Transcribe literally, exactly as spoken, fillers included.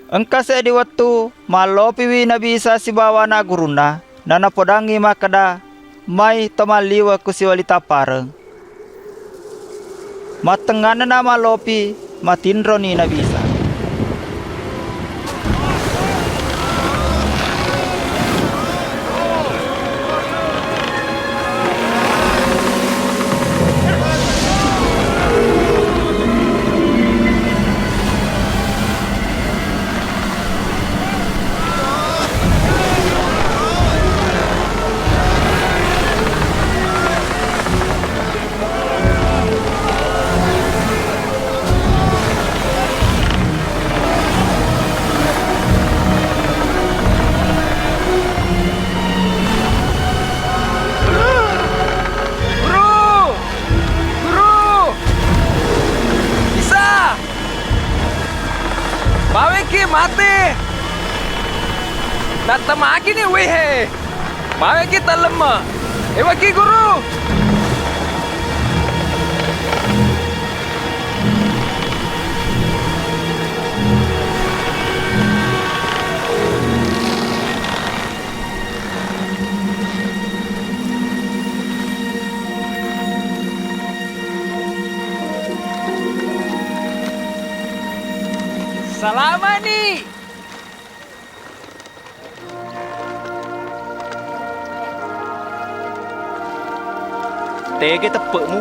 Engka seddi wettu, mallopiwi Nabi Isa sibawa ana' gurunna, nanapodangngi makkeda, "Mai to malliwe' ku siwali tappareng." Mattengngannana mallopi, matinroni Nabi Isa. Guru! Guru! Isa! Maweki mate! Nattamaki ni wihe! Maweki tallemme! Ewaki guru! Salamani! Tege teppe'mu,